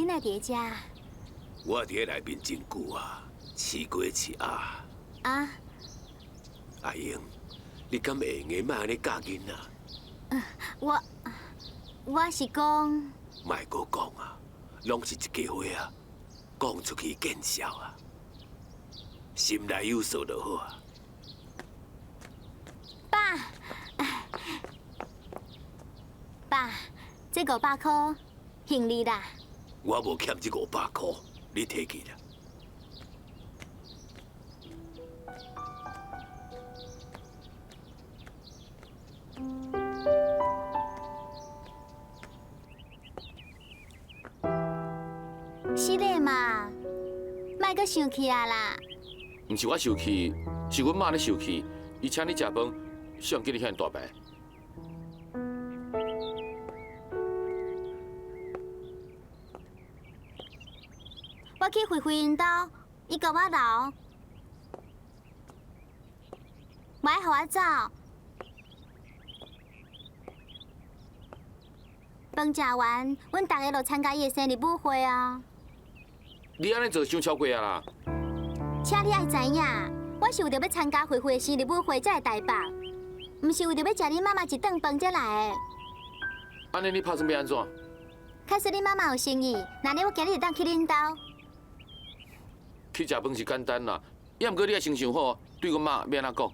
你哪會佇遮？我佇內面真久啊，飼雞飼鴨。啊？阿英，你敢會用的莫按呢教囡仔？我是講，莫閣講啊，攏是一家伙啊，講出去見笑啊，心內有數就好啊。爸，爸，這500箍還你啦。我無欠這五百箍，你提去啦。是咧嘛，莫閣生氣啊啦！毋是我生氣，是阮媽咧生氣。伊請你食飯，上見你遐爾大牌。我去慧慧𪜶兜，伊共我留，無愛予我走。飯食完，阮逐家就參加伊的生日舞會啊！你按呢做傷超過啊啦！請你愛知影，我是為著欲參加慧慧的生日舞會才來台北，毋是為著欲食恁媽媽一頓飯才來的。按呢你拍算欲按怎？假使恁媽媽有誠意，那呢我今日會當去恁兜。去食飯是簡單啦，也毋過你愛先想好，對阮媽欲按怎講。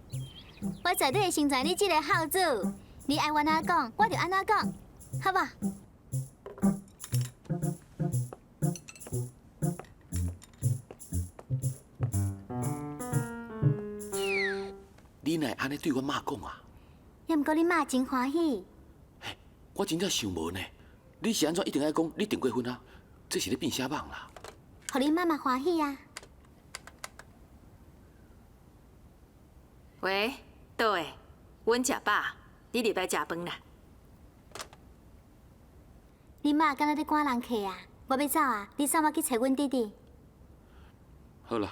我絕對會成全你這个孝子，你愛我按怎講，我就按怎講，好無？你哪會按呢對阮媽講啊？也毋過恁媽真歡喜。我真正想無呢，你是按怎一定愛講你訂過婚啊？這是咧變啥夢啦？予恁媽媽歡喜啊！喂，倒的？阮食飽，你入來食飯啦。恁媽敢若咧趕人客啊？我欲走啊！你送我去揣阮弟弟。好啦，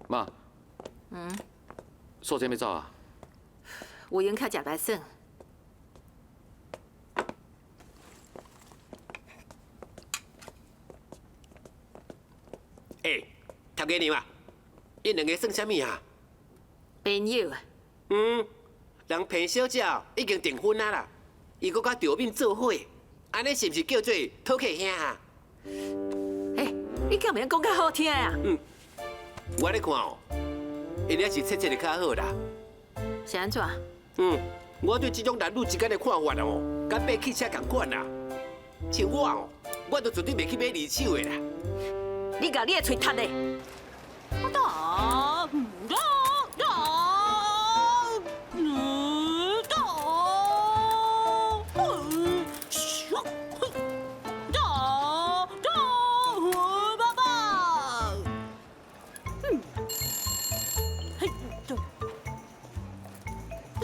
媽。嗯。素貞欲走啊？有閒較食來耍。欸，頭家娘啊，𪜶兩个算啥物啊？朋友啊。嗯，人彭小姐已經訂婚啊啦，伊閣佮赵敏做伙，按呢是毋是叫做討客兄啊？欸，你敢袂曉講較好聽啊？嗯，我咧看哦，𪜶也是切切就較好啦。是按怎？嗯，我對這種男女之間的看法哦，佮買汽車仝款啦。像我哦，我都絕對袂去買二手的啦。你共你的喙窒咧！打打打打，打打爸爸。嗯，嘿，走，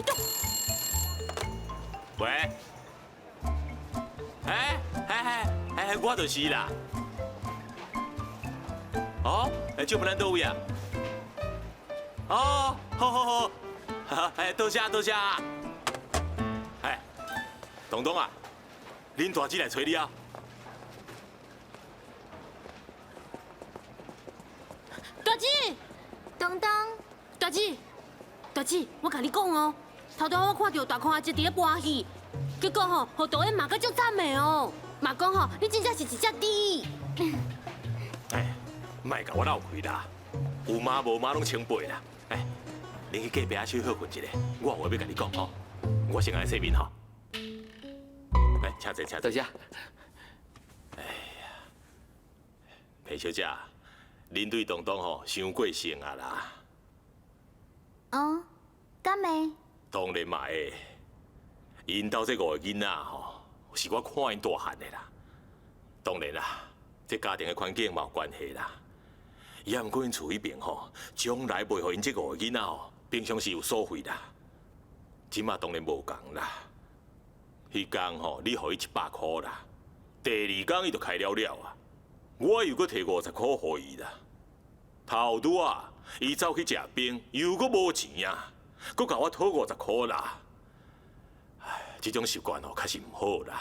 走。喂，哎哎哎，我就是啦。哦，欸，借问咱佗位啊？哦，好好好，哎，多谢多谢。哎，东东啊，恁大姊來揣你啊。大姊，東東，大姊，大姊，我共你講哦，頭拄我看著大寬阿姐佇咧搬戲，結果吼，予導演罵甲足慘的哦，嘛講吼，你真正是一隻豬。哎，莫共我鬧開啦，有媽無媽攏清白啦。哎，恁去隔壁仔小歇睏一下，我有話欲共你講吼，我先來洗面吼。來，請坐，請坐。多謝。哎呀，裴小姐，恁對東東吼傷過性啊啦。哦，敢會？當然嘛會。𪜶兜這五个囡仔吼，是我看𪜶大漢的啦。當然啦，這家庭的環境嘛有關係啦。也毋過𪜶厝彼邊吼，將來袂予𪜶這五个囡仔吼，平常時有所費啦。這馬當然無仝啦。彼工吼，你予伊100箍啦，第二工伊就開了了啊。我又閣提50箍予伊啦。頭拄仔，伊走去食冰，又閣無錢啊，閣共我討50箍啦。唉，這種習慣哦，確實毋好啦。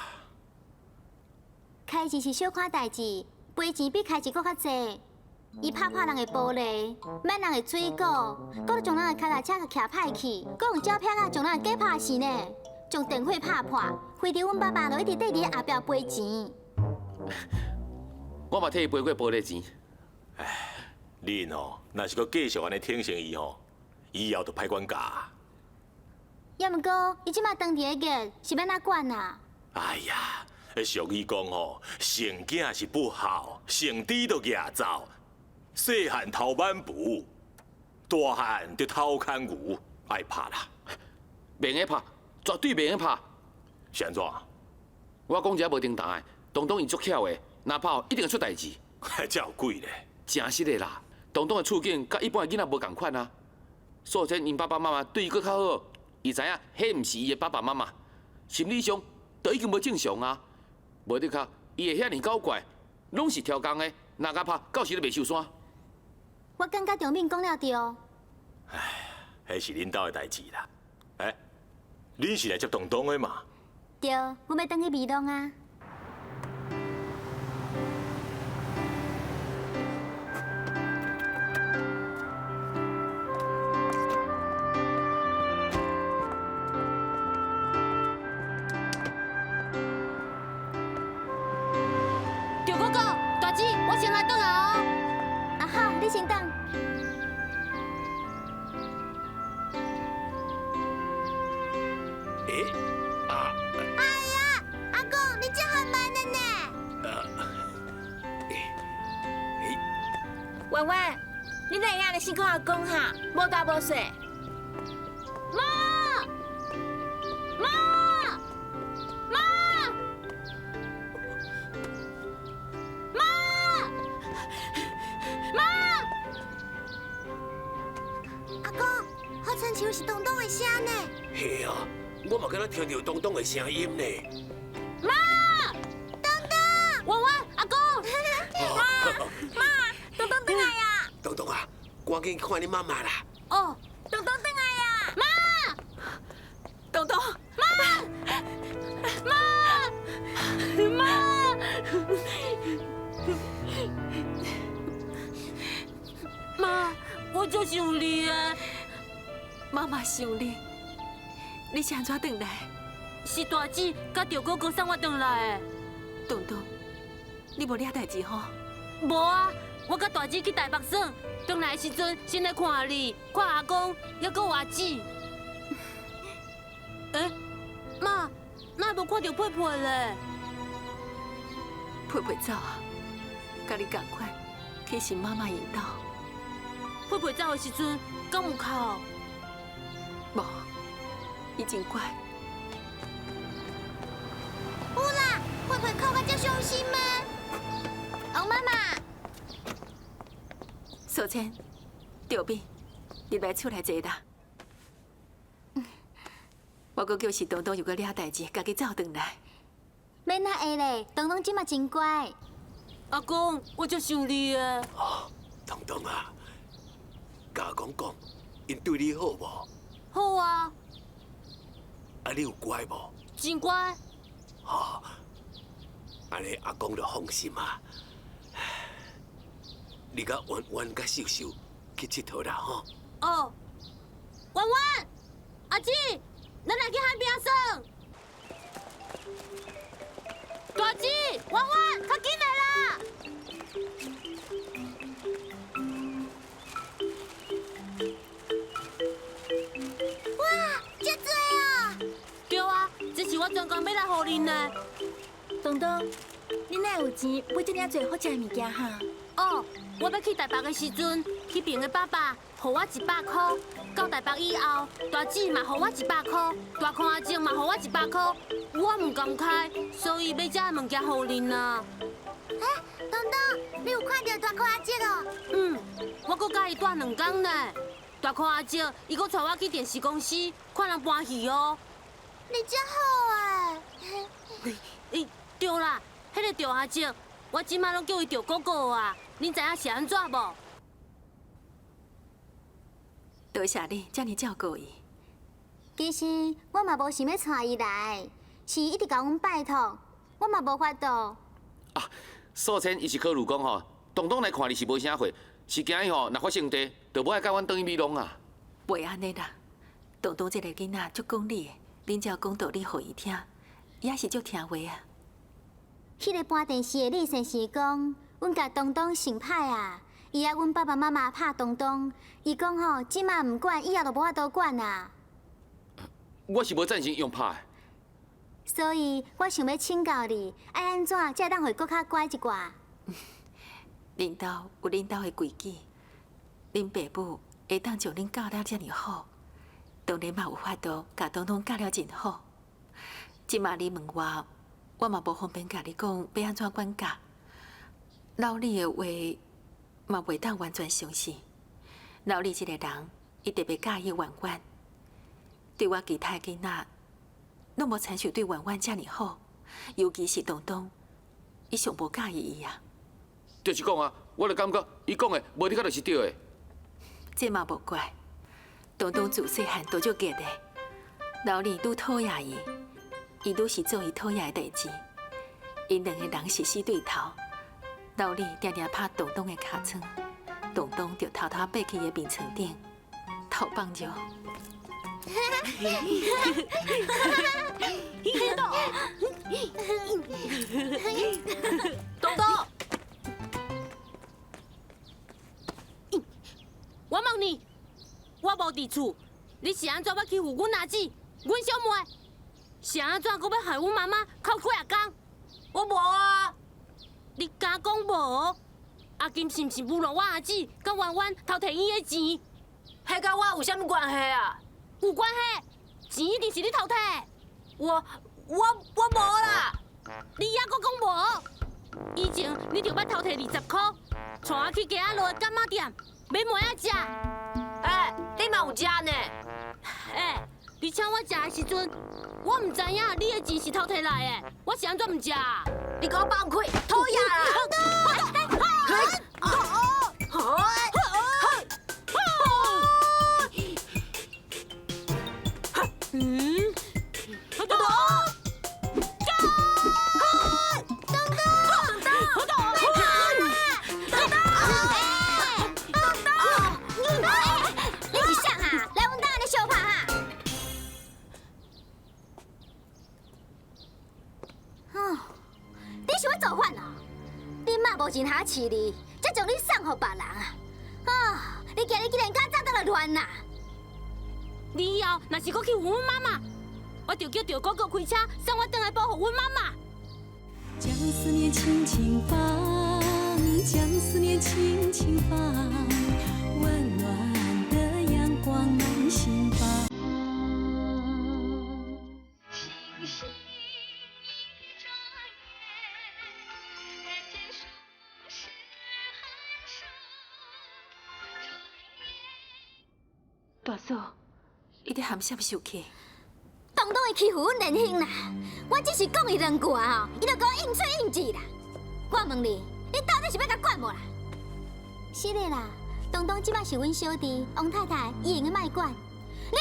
開錢是小可代誌，賠錢比開錢閣較濟。伊拍破人的玻璃，買人的水果，閣將人的跤踏車共騎歹去，閣用照片仔將人的假拍死呢，將電火拍破，非得阮爸爸就一直綴佇後壁賠錢。我嘛替伊賠過玻璃錢。恁吼，若是閣繼續按呢挺成伊吼，以後就歹管教。也毋過，伊這馬當佇个月是欲按怎管啊？哎呀，俗語講吼，生囝是不孝，生豬就舉走。細漢偷挽布，大漢就偷牽牛，愛拍啦！袂用拍，絕對袂用拍。是按怎？我講這無頂當的，東東伊足巧的，若拍一定會出代誌。這有鬼咧！誠實的啦，東東的處境佮一般的囡仔無仝款啊。素貞𪜶爸爸媽媽對伊閣較好，伊知影彼毋是伊的爸爸媽媽，心理上就已經無正常啊。無的確，伊會遐爾狡怪，攏是超工的，若共拍，到時都袂收山。我感覺張敏講了對。唉，彼是恁兜的代誌啦。欸，恁是來接東東的嘛？對，阮欲轉去美濃啊。赵哥哥，大姊，我先來轉啊！啊好，你先轉。欸啊！哎呀，阿公，你這很慢的呢。婉婉，你哪會按呢先講阿公哈？無大無細。媽！媽！媽！媽！媽！阿公，好親像是東東的聲呢。係啊，我嘛敢若聽著東東的聲音呢。媽！東東！婉婉，阿公！媽！媽！東東轉來啊！東東啊，趕緊看你媽媽啦！哦，東東轉來啊！媽！東東！媽！媽！媽！媽，我足想你的。媽媽想你，你是按怎轉來？是大姊佮赵哥哥送我轉來的。東東，你無惹代誌吼？無啊，我佮大姊去台北耍，轉來的時陣先來看你，看阿公，猶閣有阿姊。欸，媽，哪會無看著佩佩咧？佩佩走啊，佮你仝款，去新媽媽𪜶兜。佩佩走的時陣，敢有哭？無，伊真乖。有啦，佩佩哭甲這傷心嗎？王媽媽，素貞，著敏，入來厝內坐啦。我閣叫是東東又閣惹代誌，家己走轉來。免那會咧，東東這馬真乖。阿公，我足想你的。哦，東東啊，佮阿公講，𪜶對你好無？好啊。啊，你有乖無？真乖。哦，按呢阿公就放心啊。你佮婉婉佮秀秀去𨑨迌啦吼。哦，婉婉，阿姊，咱來去海邊耍。大姊，婉婉，較緊來啦！哇，這濟哦！對啊，這是我專工買來予恁的。東東，你哪會有錢買這爾濟好食的物件哈？哦，我欲去台北的時陣，彼爿的爸爸予我100箍。到台北以後，大姊嘛予我100箍，大箍阿叔嘛予我100箍，我毋甘開，所以買這个物件予恁啊。欸，東東，你有看著大箍阿叔哦？嗯，我閣佮伊蹛兩工呢。大箍阿叔，伊閣帶我去電視公司看人搬戲哦。你真好欸。欸，對啦，彼个趙阿叔，我這馬攏叫伊趙哥哥啊。恁知影是按怎無？多謝你這爾照顧伊。其實我嘛無想欲帶伊來，是伊一直共阮拜託，我嘛無法度。啊，素芊伊是考慮講吼，東東來看你是無啥貨，是驚伊吼，若發生地，就無愛佮阮轉去美濃啊。袂按呢啦，東東這個囡仔足講理的，恁只要講道理予伊聽，伊也是足聽話啊。彼個搬電視的李先生講，阮共東東想歹啊，伊愛阮爸爸媽媽拍東東，伊講吼，這馬毋管，以後就無法度管啊。我是無贊成用拍的。所以我想欲請教你，愛按怎才會當予伊閣較乖一寡？恁兜有恁兜的規矩，恁爸母會當將恁教了遮爾好，當然嘛有法度共東東教了真好。這馬你問我，我嘛無方便共你講欲按怎管教。老李的話嘛袂當完全相信。老李這个人，伊特別佮意圓圓，對我其他的囡仔，攏無親像對圓圓遮爾好，尤其是東東，伊上無佮意伊啊。就是講啊，我就感覺伊講的無的確就是對的。這嘛無怪，東東自細漢都足激的，老李愈討厭伊，伊愈是做伊討厭的代誌。𪜶兩個人是死對頭，老李定定拍東東的尻川，東東就偷偷爬去伊的眠床頂偷放尿。東東，我問你，我無佇厝，你是按怎欲欺負阮阿姊、阮小妹？是按怎閣欲害阮媽媽哭幾仔工？我無啊！你敢講無？阿金是毋是侮辱我阿姊，佮圓圓偷摕伊的錢？彼佮我有啥物關係啊？有關係，錢一定是你偷摕。我無啦！你猶閣講無？以前你就捌偷摕20箍，帶我去街仔路的柑仔店買糜仔食。欸，你嘛有食呢？欸，你請我食的時陣，我毋知影你的錢是偷摕來的，我是按怎毋食？你共我放開，討厭啦！嗯，東東，你是誰啊？來阮兜按呢相拍哈？哦，你想欲造反哦？你媽無錢通飼你，才將你送予別人啊！啊，你今日竟然敢走倒來亂啊！你以後若是閣欺負阮媽媽，我就叫趙哥哥開車送我轉來保護阮媽媽。將思念輕輕放，將思念輕輕放，溫暖的陽光滿心房。星星一眨眼，結束是寒暑。大嫂，伊佇含啥物生氣？東東會欺負阮連興啦！我只是講伊兩句啊吼，伊就共我應喙應舌啦。我問你，你到底是欲共管無啦？是的啦，東東這擺是阮小弟，王太太，伊會用得莫管。你，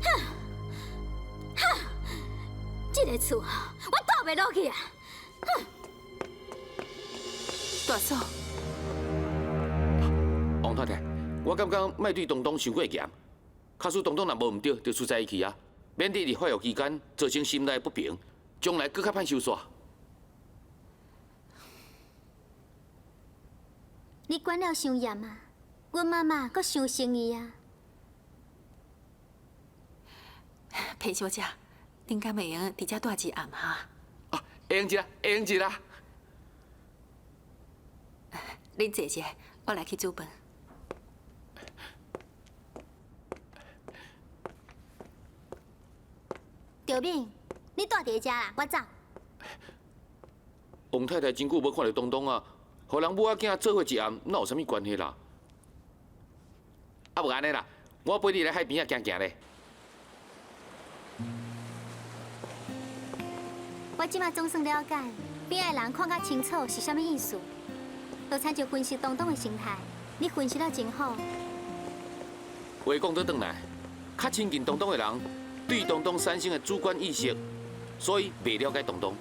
哼，哼，這个厝我住袂落去啊！哼，大嫂，王太太，我感覺莫對東東傷過嚴。假使東東若無毋對，就出在伊去啊，免得佇發育期間造成心內不平，將來閣較歹收煞。你管了傷嚴啊，阮媽媽閣傷生伊啊。裴小姐，恁敢會用佇遮蹛一暗哈？啊，會用一啦，會用一啦。恁坐者，我來去煮飯。趙敏，你蹛佇遮啦，我走。王太太真久無看著東東啊，予人母仔囝做伙一暗，哪有啥物關係啦？啊，無按呢啦，我陪你來海邊仔行行咧。我這馬總算了解，邊仔的人看較清楚是啥物意思。就親像分析東東的心態，你分析了真好。話講倒轉來，較親近東東的人，對東東產生的主觀意識，所以袂了解東東。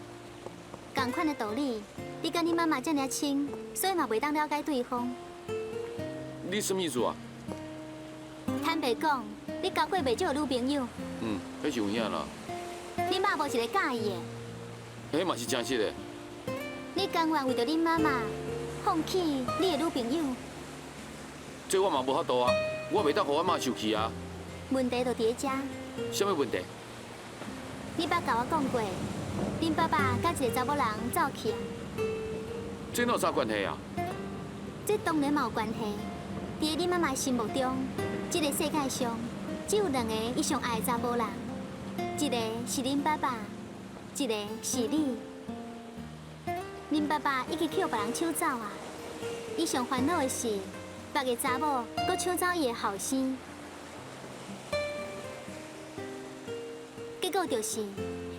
仝款的道理，你佮你媽媽遮爾親，所以嘛袂當了解對方。你什麼意思啊？坦白講，你交過袂少女朋友。嗯，彼是有影啦。你媽無一個佮意的。彼嘛是真實的。你甘願為著恁媽媽放棄你的女朋友？這我嘛無法度啊，我袂當予我媽受氣啊。問題就佇咧遮。啥物問題？你捌共我講過，恁爸爸佮一個查某人走去啊。這哪有啥關係啊？這當然嘛有關係。佇咧恁媽媽心目中，這個世界上只有兩個伊上愛的查某人，一個是恁爸爸，一個是你。恁爸爸已經去予別人搶走啊！伊上煩惱的是，別个查某閣搶走伊的後生。結果就是，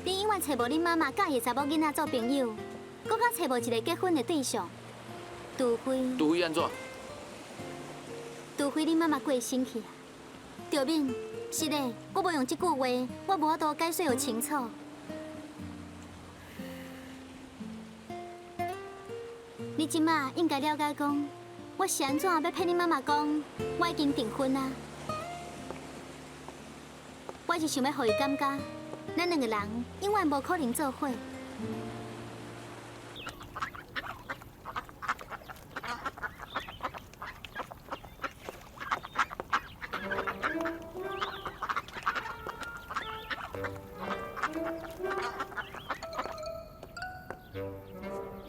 你永遠揣無恁媽媽佮意的查某囡仔做朋友，閣較揣無一個結婚的對象，除非……除非按怎？除非恁媽媽過身去啊！著敏，是的，我無用這句話，我無法度解釋予清楚。你這馬應該了解講，我是按怎欲騙恁媽媽講，我已經訂婚啊！我是想欲予伊感覺，咱兩個人永遠無可能做伙。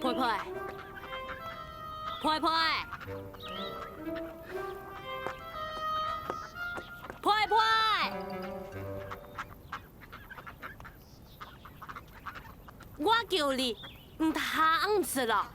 佩佩，佩佩，佩佩，我叫你，毋通出咯。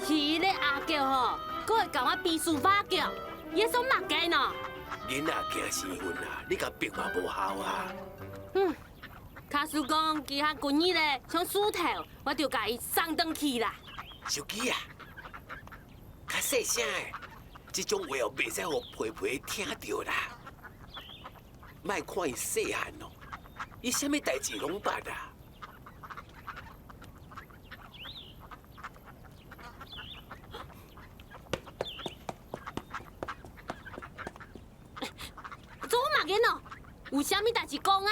是咧阿叫吼，阁會共我比書法叫，伊爽目計呢？囡仔驚生分啊，你共逼嘛無效啊。嗯，假使講其他舊年咧想輸頭，我就共伊送轉去啦。小基啊，較細聲的，這種話哦，袂使予皮皮聽著啦。莫看伊細漢哦，伊啥物代誌攏捌啊。做嘛囡哦，有啥物代誌講啊？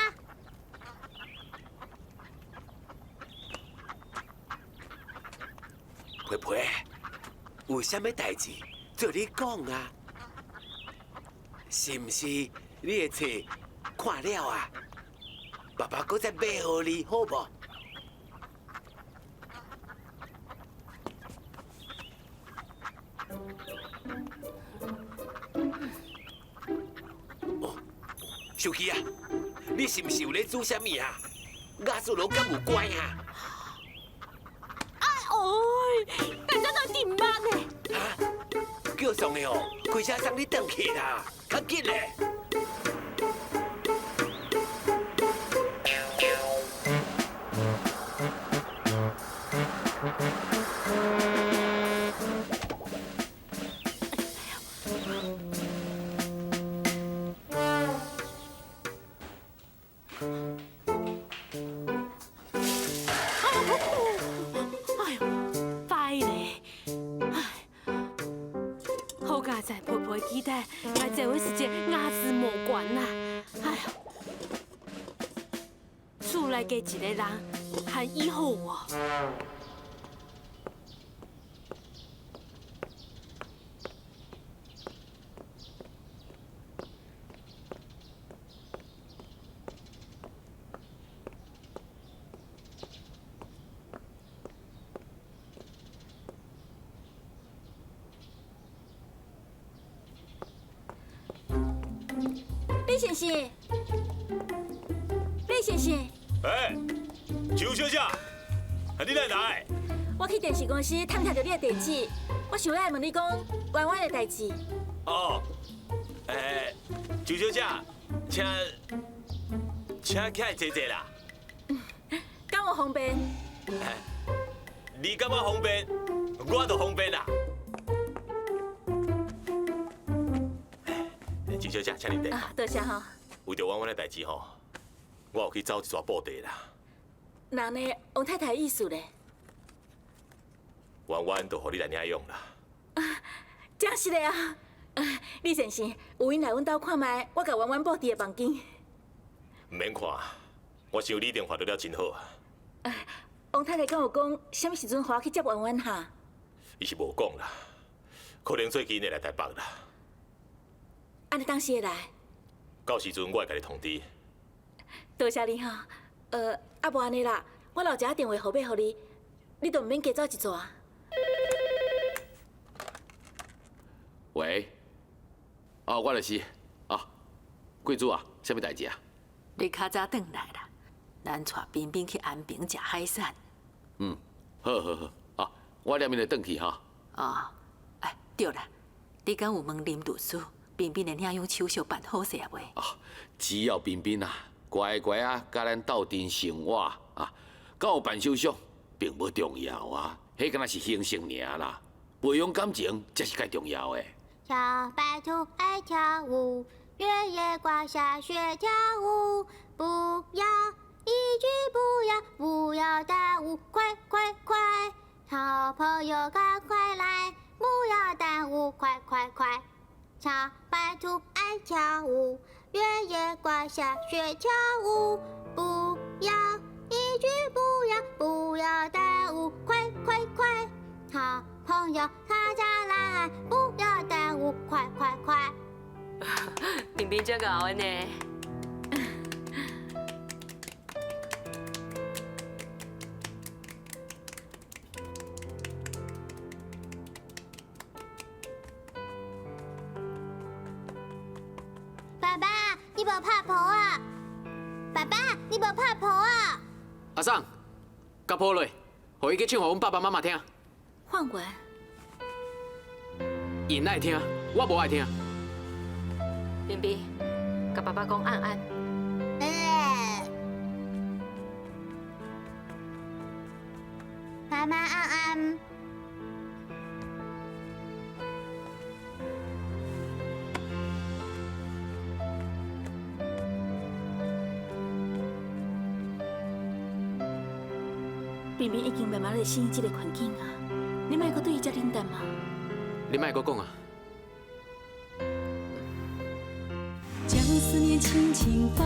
皮皮，有啥物代誌，做你講啊？是毋是你的冊看了啊？爸爸閣再買予你，好無？哦，秀琪啊，你是毋是有咧煮啥物啊？亞瑟羅敢有乖啊？哎呦，大家都點慢呢？啊，叫送的哦，開車送你轉去啦，較緊嘞。哎呦，歹咧！哎，好佳哉，婆婆記得，我這位是一個亞斯魔關啦。哎呦，厝內加一個人，還以好哦。李先生，李先生，哎，周小姐，啊，你哪來？我去電視公司探聽著你的地址，我想欲來問你講婉婉的代誌。哦，欸，周小姐，请请起来坐坐啦。敢有方便？你感觉方便，我就方便啦。周小姐，请啉茶。啊，多谢吼。为著婉婉的代志吼，我有去走一逝布袋啦。那按呢，王太太的意思咧？婉婉就予你来领养啦。真实的啊！李先生，有闲来阮兜看觅，我共婉婉布置的房间。毋免看，我想你一定发育了真好啊。王太太敢有讲，啥物时阵予我去接婉婉哈？伊是无讲啦，可能最近会来台北啦。按呢当时会来？到时阵我会共你通知。多谢你吼。啊无按呢啦，我留一下电话号码予你，你就毋免加走一逝。喂，哦，我就是，哦，贵主啊，啥物代志啊？你较早转来啦，咱带彬彬去安平食海产。嗯，好好好，哦，我两面就转去哈。哦，哎，对啦，你敢有问林律师，彬彬的领养手续办好势啊未？哦，只要彬彬啊，乖乖啊，佮咱斗阵生活啊，敢有办手续并无重要啊，彼敢若是形式尔啦，培养感情才是较重要的。小白兔爱跳舞，月夜刮下雪跳舞，不要一句不要，不要耽误，快快快，好朋友赶快来，不要耽误，快快快。小白兔爱跳舞，月夜刮下雪跳舞，不要一句不要，不要耽误，快快快，好朋友大家来，不要耽误，快快快！彬彬这𠢕的呢。爸爸，你无拍噗啊？爸爸，你无拍噗啊？阿桑，共抱落，予伊去唱予阮爸爸妈妈听。放权。𪜶爱听，我无爱听。彬彬，共爸爸讲按按。妈妈按按。彬彬已经慢慢咧适应这个环境啊，你莫阁对伊遮冷淡啊！你莫阁讲啊！将思念轻轻放，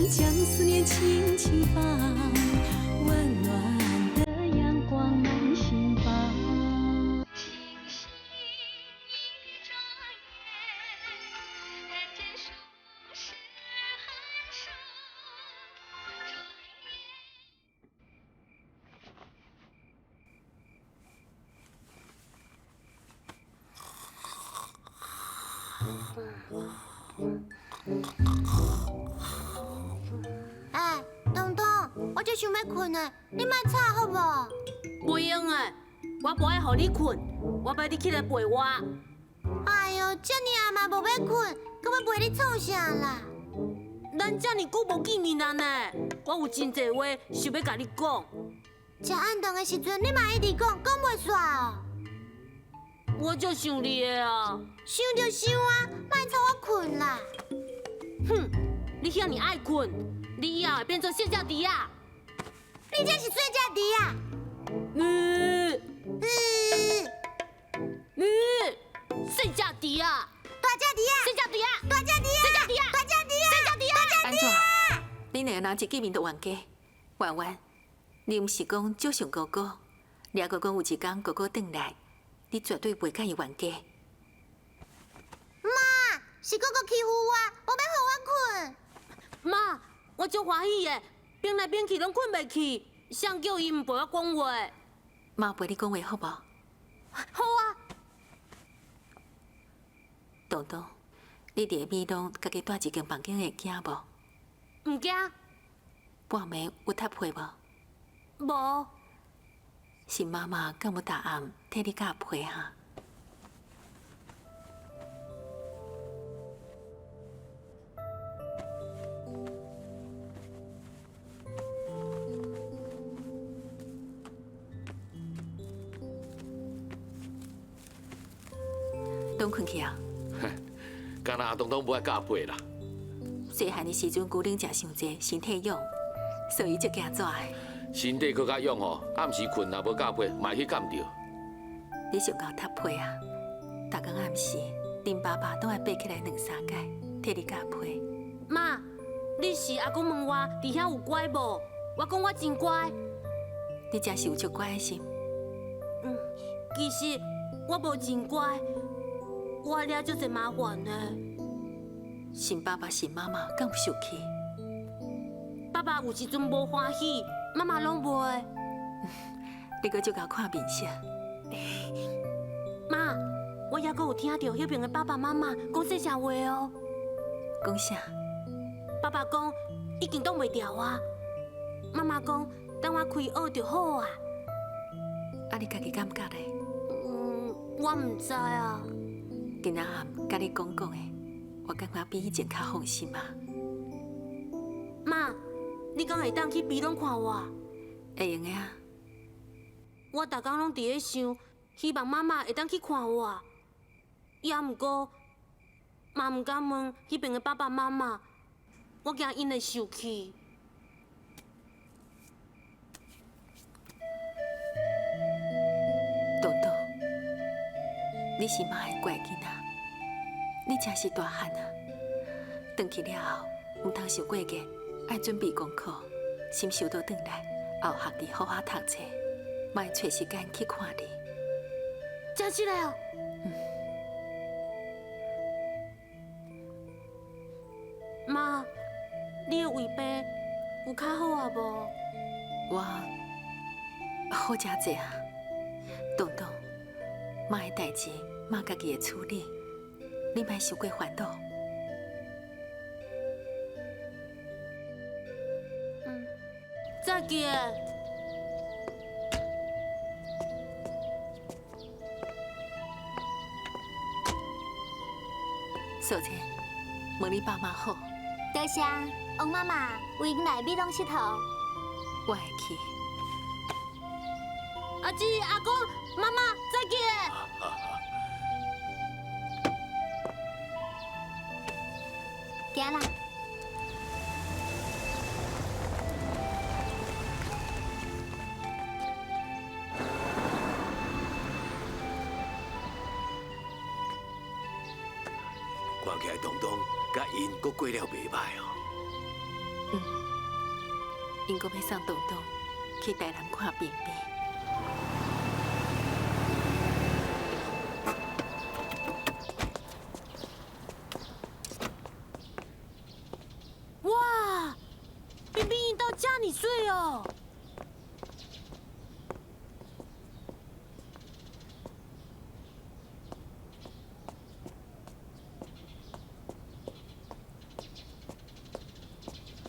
将思念轻轻放，温暖的阳光满心房。星星一眨眼，见数十寒暑，转眼。哎，东东，我就想欲睏呢，你莫吵好无？袂用的，我无爱予你睏，我欲你起来陪我。哎哟，遮尔暗嘛无欲睏，阁欲陪你创啥啦？咱遮尔久无见面啊呢，我有真济话想欲共你讲。食暗顿的时阵，你嘛一直讲，讲袂煞哦。我足想你的啊！想就想啊，莫吵我睏啦。哼，你遐尔爱睏，你以后会变做细只猪仔。你才是细只猪仔。嗯，细只猪仔，大只猪仔，细只猪仔，大只猪仔，细只猪仔，大只猪仔，细只猪仔。按怎？恁两个人一见面就冤家？婉婉，你毋是讲足想哥哥？掠哥讲有一工哥哥转来，你绝对袂佮伊冤家。妈，是哥哥欺负我，无欲予我睏。妈，我足欢喜的，变来变去拢睏袂去，谁叫伊毋陪我讲话？妈陪你讲话好无？好啊。东东，你伫美浓家己蹛一间房间会惊无？毋惊。半暝有踢被无？无。是妈妈敢有逐暗替你盖被哈？拢困去啊？敢若东东无爱教被啦。细汉的时阵，牛奶食伤济，身体痒，所以才惊蛇的。身体阁较痒吼，暗时困若无夹被，嘛会去夹著。你上够踢被啊！逐工暗时，恁爸爸拢爱爬起来两三摆，替你夹被。妈，你是阿公问我伫遐有乖无？我讲我真乖。你真是有足乖的心。嗯，其实我无真乖，我惹足济麻烦呢。新爸爸、新妈妈敢有受气？爸爸有时阵无欢喜，妈妈拢袂。你阁足𠢕看面色。妈，我犹阁有听到彼边的爸爸妈妈讲细声话哦。讲啥？爸爸讲已经挡袂牢啊。妈妈讲等我开学就好啊。啊，你家己感觉咧？嗯，我毋知啊。今仔暗佮你讲讲的，我感觉比以前较放心啊。妈，你敢会当去美拢看我？会用的啊。我逐工拢伫咧想，希望妈妈会当去看我。也毋过，嘛毋敢问彼边的爸爸妈妈，我惊𪜶会受气。东东，你是妈的乖囡仔，你真是大汉啊！转去了后，毋通受过热，爱准备功课，心收倒转来，后学弟好好读册，妈会揣时间去看你。真实的哦。嗯。妈，你的胃病有较好啊无？我好诚济啊。东东，妈的代志，妈家己会处理，你莫伤过烦恼。嗯，再见。素贞，问你爸妈好。多谢，王妈妈，为阮来美拢𨑨迌。我会去。阿姊、阿公、妈妈，再见。行啦。看起来东东佮𪜶阁过了袂歹哦。嗯，𪜶阁欲送东东去台南看冰冰。哇，冰冰𪜶兜遮尔媠哦！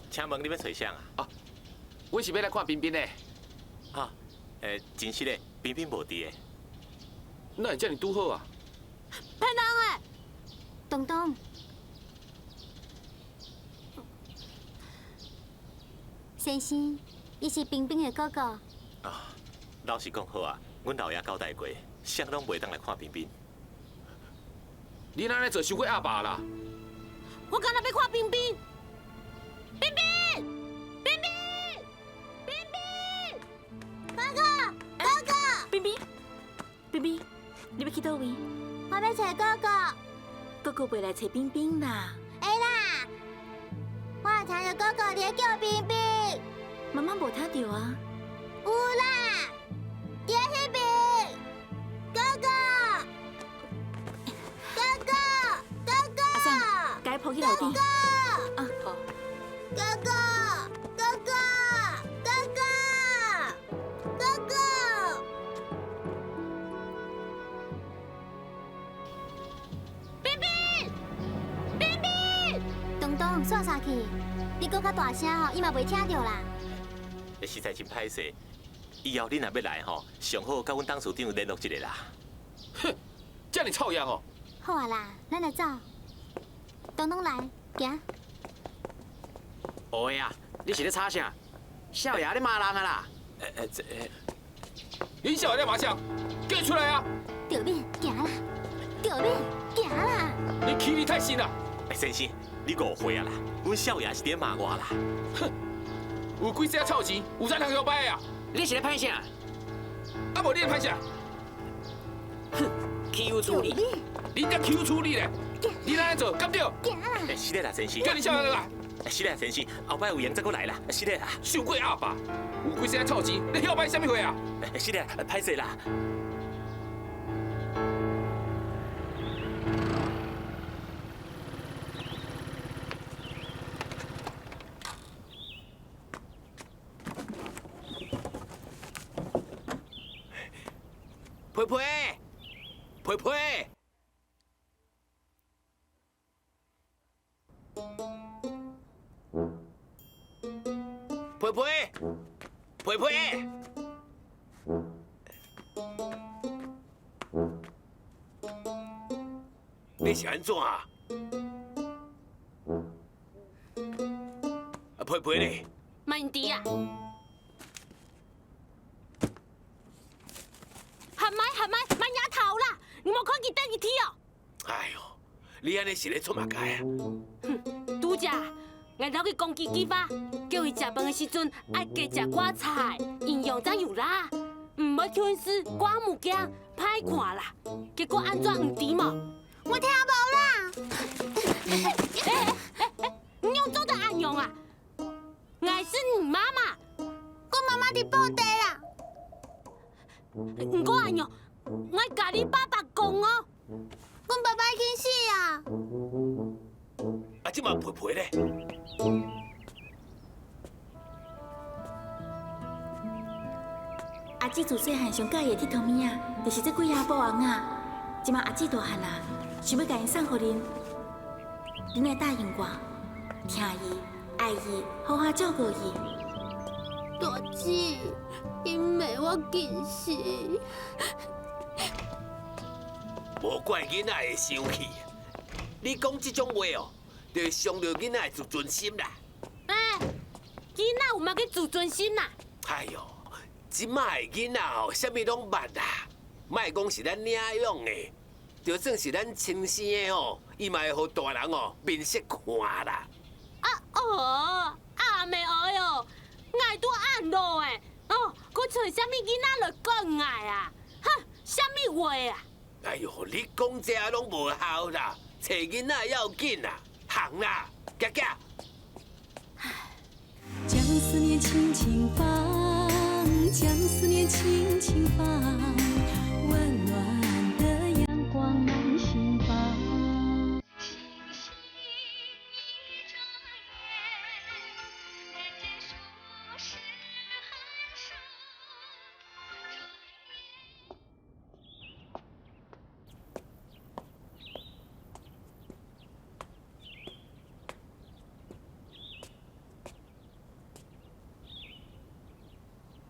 请问你欲揣谁啊？啊，阮是欲来看冰冰的。啊，真实的，冰冰无伫的。哪会遮尔拄好啊？骗人的！东东，先生，伊是冰冰的哥哥。啊，老实讲好啊，阮老爷交代过，啥拢袂当来看冰冰。你哪咧做伤过鸭肉啦？我敢若欲看冰冰。冰冰，冰冰，冰冰，哥哥，哥哥，冰冰，冰冰，你欲去佗位？我欲揣哥哥。哥哥袂来揣冰冰啦。会啦，我有听著哥哥伫咧叫冰冰。妈妈无听著啊。有啦，伫彼边。哥哥，哥哥，哥哥。阿桑，共伊抱去楼顶。哥哥。啊，好。哥哥，哥哥，哥哥，哥哥。冰冰，冰冰。东东，煞啥去？你阁较大声吼，伊嘛袂听著啦。实在真歹势，以后你若欲来吼，上好佮阮董事长联络一下啦。哼，遮尔臭样哦！好啊啦，咱来走。东东来，行。乌的啊，你是咧吵啥？少爷咧骂人啊啦！这，恁少爷咧骂啥？叫出来啊！著免，行啦，著免。欺你太深啦！哎，先生，你误会啊啦，阮少爷是伫骂我啦。哼，有几只臭钱，有啥通晓摆啊？你是咧歹啥？啊，无你咧歹啥？哼，欺负处理，你才欺负处理咧！你按呢做，敢对？哎，是咧啦，先生。叫你啥人来？是咧，先生，后摆有闲再阁来啦。是咧啦，伤过鸭霸，有几只臭钱，你晓摆啥物货啊？是咧，歹势啦。皮皮，皮皮，皮皮，皮皮，你是按怎啊？啊，皮皮咧？慢啲啊！喊麦喊麦，慢牙头啦！你无看见等伊去哦？哎呦，你按呢是咧出马街啊？哼，拄才𠊎头去攻击激发，叫伊食饭的时阵爱加食寡菜，营养才有啦。毋爱求丝寡物件，歹看啦。结果按怎毋知无？我听无啦。欸欸欸，你用做得按样啊？𠊎是你妈妈，我妈妈伫布袋啦。毋过按样，𠊎共你爸爸讲哦。阮爸爸已经死啊！啊，这马皮皮咧？阿姊自细汉上佮意的铁佗物仔，就是这几盒布翁仔。这马阿姊大汉啊，想欲共𪜶送予恁，恁爱答应我，疼伊、爱伊，好好照顾伊。大姊，𪜶骂我近视。无怪囡仔会生气，你讲这种话哦，就会伤著囡仔的自尊心啦。欸，囡仔有嘛去自尊心啦？哎哟，这马的囡仔哦，啥物拢捌啦，莫讲是咱领养的，就算是咱亲生的哦，伊嘛会予大人哦面色看啦。啊哦，阿妹哎哟，𠊎拄按落的，哦，阁揣啥物囡仔来讲𠊎啊？哼，啥物话啊？哎呦，你讲这拢无效啦，揣囡仔要紧啦，行啦，行行。将思念轻轻放，将思念轻轻放，温暖的阳光满心房。星星一眨眼，人间数十寒暑。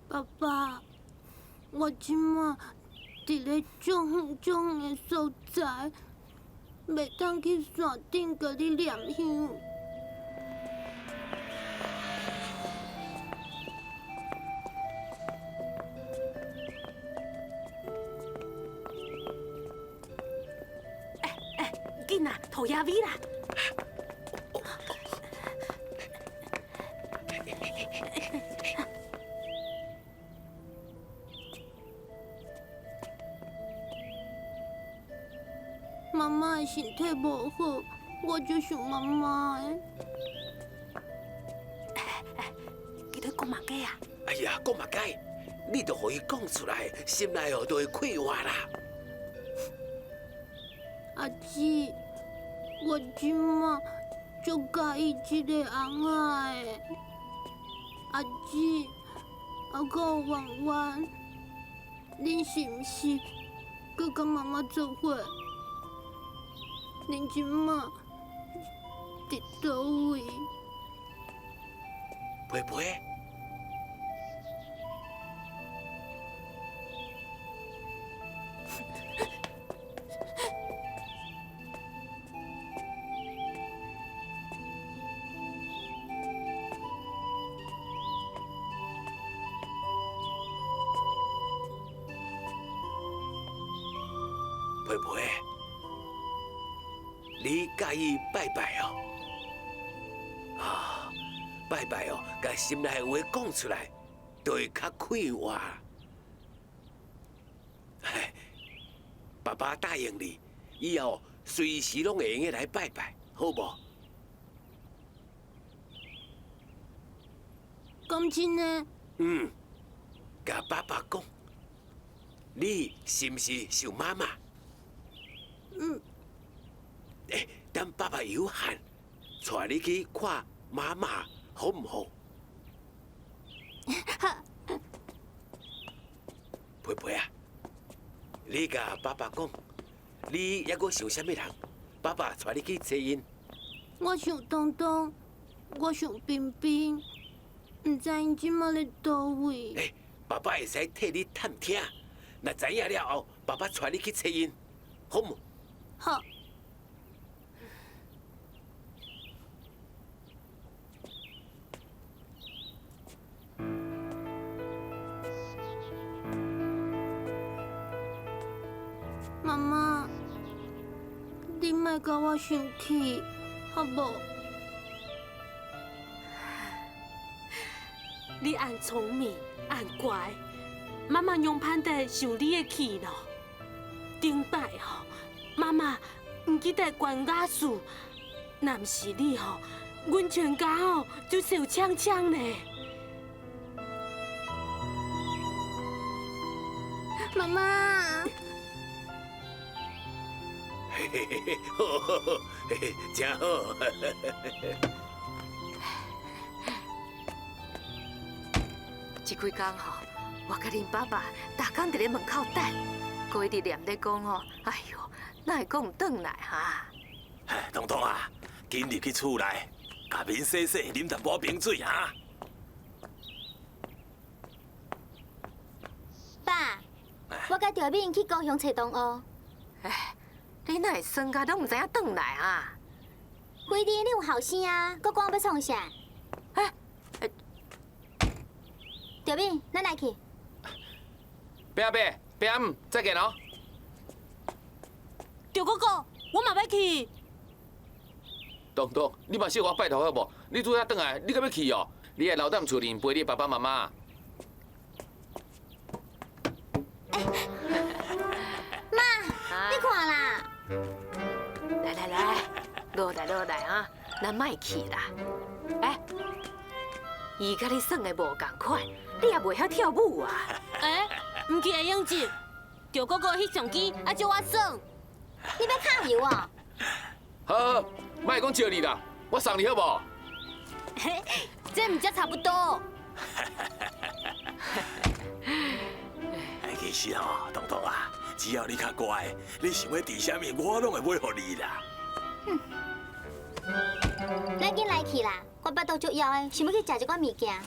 爸爸，我这马伫咧足远足远的所在，袂当去山顶共你念香。欸欸，紧啦，涂鸦味啦！妈妈的身体无好，我就想妈妈的。伊咧讲嘛假啊？哎呀，讲嘛假，你著予伊讲出来，心内哦就会快活啦。阿姊，我这马足佮意这个翁仔的。阿姊，啊，阁有圆圆，恁是毋是阁佮妈妈做伙？恁这马伫佗位？皮皮，皮皮，你佮伊拜拜哦，啊，拜拜哦，共心內的話講出來，就會較快活。爸爸答應你，以後隨時攏會用得來拜拜，好無？講真的？嗯，共爸爸講，你是毋是想媽媽？嗯。欸，等爸爸有閒，帶你去看媽媽，好毋好？好。皮皮啊，你共爸爸講，你猶閣想啥物人？爸爸帶你去揣𪜶。我想東東，我想冰冰，毋知𪜶這馬咧佗位。欸，爸爸會使替你探聽，若知影了後，爸爸帶你去揣𪜶，好無？好。媽媽，你莫共我生氣，好無？你按聰明，按乖，媽媽娘盼得受你的氣咯。頂擺吼，媽媽毋記得關瓦斯，若毋是你吼，阮全家吼就受槍槍咧。媽媽。嘿嘿嘿，好好好，嘿嘿，真好。這幾工吼，我佮恁爸爸逐工佇咧門口等，閣一直念咧講吼，哎喲，哪會閣毋轉來哈？哎，東東啊，緊入去厝內，共面洗洗，啉淡薄冰水哈。爸，我佮著敏去高雄揣同學。哎，你哪會耍甲攏毋知影轉來啊？規定你有後生啊，閣講欲創啥？哎，著敏，咱來去。伯阿伯、伯阿姆，再見哦。著哥哥，我嘛欲去。東東，你嘛小可拜託好無？你拄才轉來，你敢欲去哦？你愛留踮厝裡陪你爸爸媽媽。媽，你看啦。來來來，落來落來啊，咱莫去啦。欸，伊佮你耍的無仝款，你也袂曉跳舞啊？欸，毋去會用者，著哥哥翕相機愛借我耍。你欲揩油哦？好，好，莫講笑你啦，我送你好無？嘿，這毋才差不多。其實吼，東東啊，只要你較乖，你想欲挃啥物，我攏會買予你啦。咱緊來去啦，我腹肚足枵的，想欲去食一寡物件。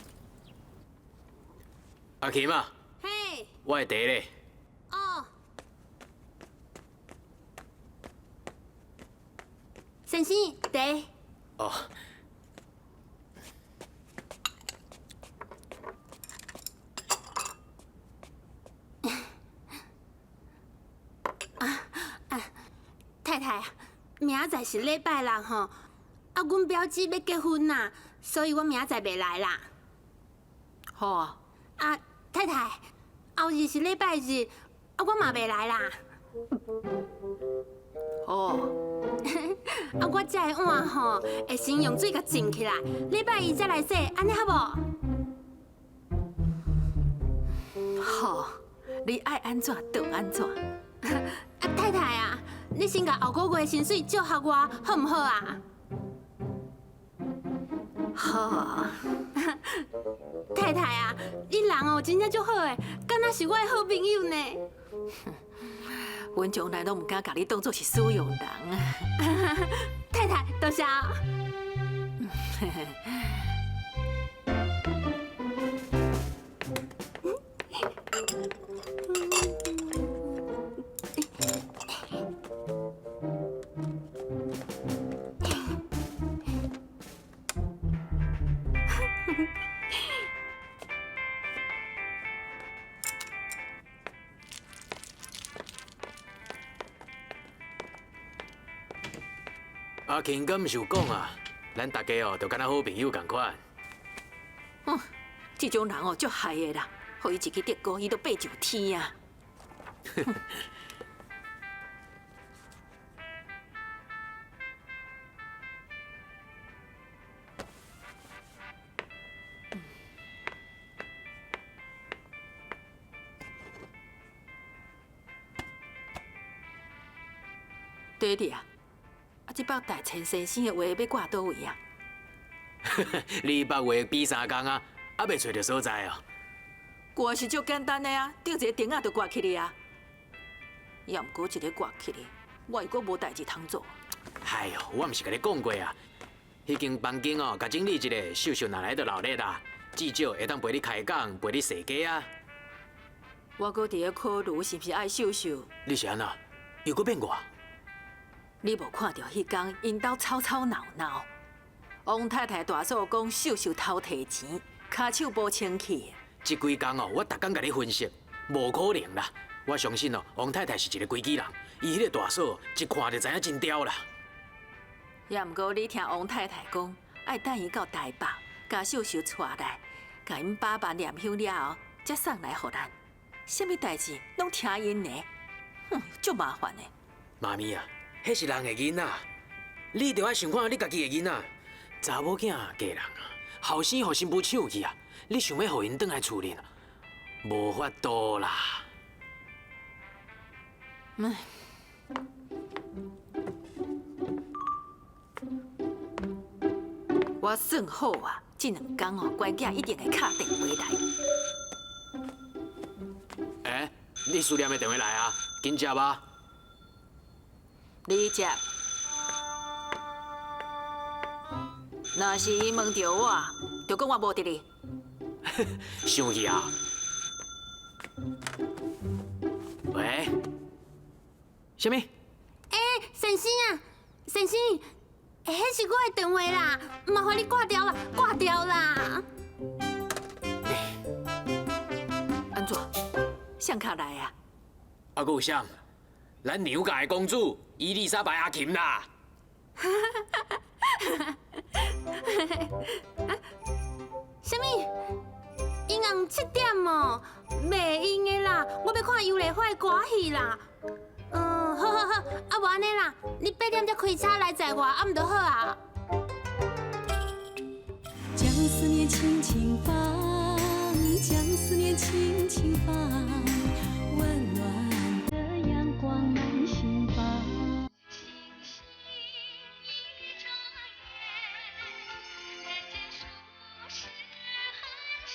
阿琴啊，嘿，我的茶咧。哦，先生，茶。哦。啊，太太，明仔載是禮拜六吼，啊，阮表姊欲結婚啦，所以我明仔載袂來啦。好啊。啊，太太，後日是禮拜日，啊，我嘛袂來啦。哦。啊，我這个碗吼，會先用水共浸起來，禮拜一才來洗，按呢好無？好，你愛按怎就按怎。啊，太太啊，你先共後個月薪水借予我，好毋好啊？好。太太啊，你人哦真正足好的，敢若是我的好朋友呢。阮從來攏毋敢共你當作是使用人。太太，多謝。阿琴敢毋是有讲啊，咱大家哦，就敢若好朋友仝款。哼，这种人哦，足害的啦，予伊一支竹篙，伊都爬上天啊！爹哋啊，啊，这北大千先生的画欲挂佗位啊？你北画比三工啊，犹未揣著所在哦。挂是足简单的啊，钉一个钉仔就挂起哩啊。也毋过一个挂起哩，我又阁无代志通做。哎哟，我毋是共你讲过啊，彼间房间哦，共整理一下，秀秀若来就闹热啦，至少会当陪你开讲，陪你踅街啊。我阁伫咧考虑是毋是爱秀秀。你是按怎？又阁变卦？你无看著彼工𪜶兜吵吵闹闹，王太太大嫂讲秀秀偷提钱，跤手无清气。这几工哦，我逐工共你分析，无可能啦。我相信哦，王太太是一个规矩人，伊彼个大嫂一看就知影真刁啦。也毋过你听王太太讲，爱等伊到台北，共秀秀带来，共𪜶爸爸念香了后，才送来予咱。啥物代志拢听𪜶的，哼，足麻烦的。妈咪啊！彼是人的囡仔，你著爱想看你家己的囡仔，查某囝嫁人啊，后生予新妇抢去啊，你想欲予𪜶转来厝里，无法度啦。嗯。我算好啊，这两工哦，关囝一定会敲电话来。欸，你思念的电话来啊，紧接啊！你接，若是伊问著我，就讲我无伫咧。生气啊！喂，啥物？欸，先生啊，先生，彼是我的电话啦，麻烦你挂掉啦，挂掉啦。按怎？谁敲来啊？啊，阁有谁？咱娘家的公主伊丽莎白阿琴啦！啥物？𪜶红7点哦，袂用的啦，我欲看游丽花的歌戏啦。嗯，好好好，啊无按呢啦，你8点才开车来载我，啊毋就好啊。将思念轻轻放，将思念轻轻放，温暖的阳光满心房。星星一眨眼，人间数十寒暑。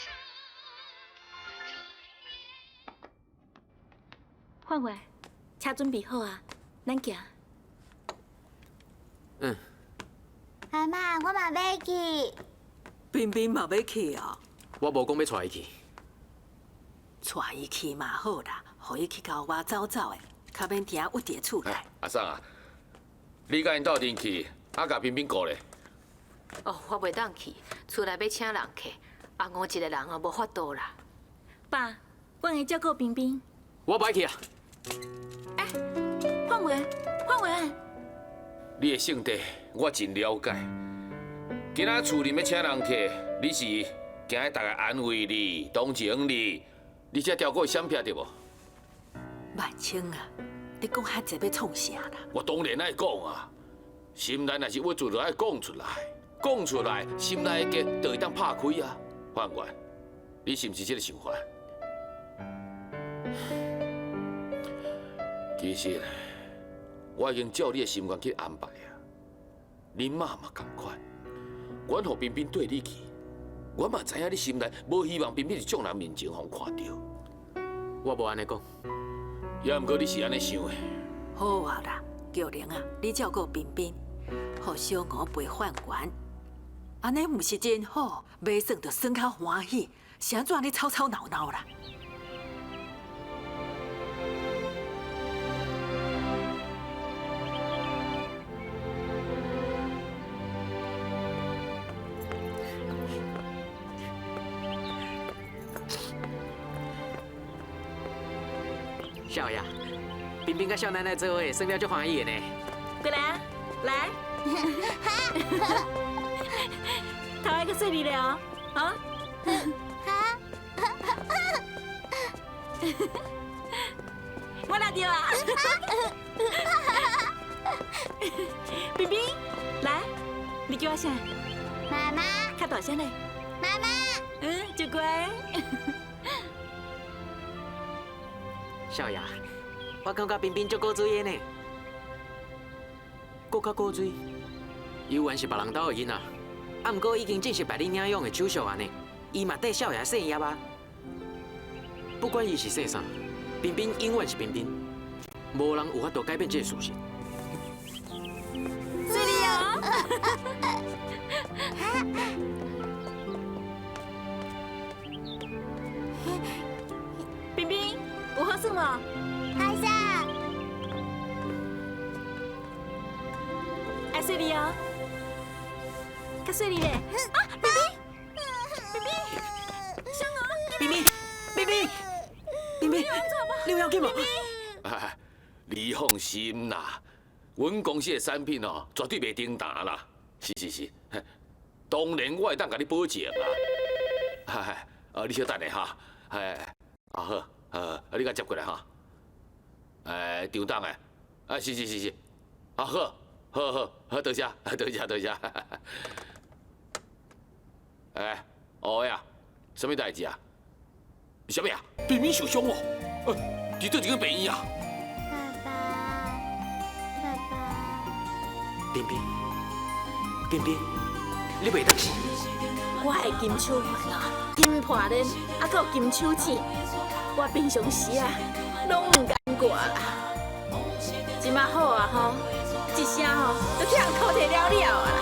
范伟，车准备好啊，咱行。嗯。阿嬷，我嘛欲去。彬彬嘛欲去哦。我无讲欲带伊去。带伊去嘛好啦，予伊去郊外走走的，较免定郁伫厝内。阿桑啊，你佮𪜶斗阵去，啊，共彬彬顾咧。哦，我袂当去，厝内欲请人客，阿五一个人哦，无法度啦。爸，我会照顾彬彬。我不爱去啊。欸，范文，范文。你的性格我真了解。今仔厝里欲请人客，你是惊大家安慰你、同情你，你这条过会闪避对无？万青啊，你讲遐济欲创啥啦？我当然爱讲啊，心内若是郁卒，就爱讲出来，讲出来，心内的结就会当拍开啊。范员，你是毋是这个想法？其实我已经照你的心愿去安排啊。恁妈嘛仝款，阮予彬彬缀你去，我嘛知影你心内无希望彬彬伫众人面前予人看著。我无按呢讲，也毋过你是按呢想的。好啊啦，玉玲啊，你照顾彬彬，予小吴陪范员，按呢毋是真好，袂耍就耍较欢喜，是按怎咧吵吵闹闹啦？少爷，彬彬佮少奶奶做伙，耍了足欢喜的呢。过来啊，来。頭愛閣細膩咧哦，啊？我拿著啊！冰冰，來，你叫我啥？媽媽。較大聲咧。媽媽。嗯，就乖。少爺，我感覺冰冰足古錐的呢，閣較古錐。猶原是別人兜的囡仔，啊，毋過已經正式辦理領養的手續啊呢。伊嘛綴少爺姓葉啊。不管伊是姓啥，冰冰永遠是冰冰，無人有法度改變這個事實。水你哦！冰冰，有好耍無？好耍。愛細膩哦，較細膩咧。啊，冰冰，冰冰，雙兒，冰冰，冰冰，冰冰，你有要緊無？你放心啦，阮公司的產品哦，絕對袂停彈啦。是是是，當然我會當共你保證啦。啊，你小等下哈，哎，啊好，啊你共接過來哈。哎，張董的，啊是是是是，啊好，好好好，多謝，多謝多謝。哎，哦呀，啥物代誌啊？啥物啊？冰冰受傷哦，佇佗一間病院啊？爸爸，爸爸。冰冰，冰冰，你袂當死。我的金手環哦，金破鏈，啊，閣有金手指，我平常時啊，攏毋敢掛啦。這馬好啊吼，一聲吼，就去予人偷提了了啊啦。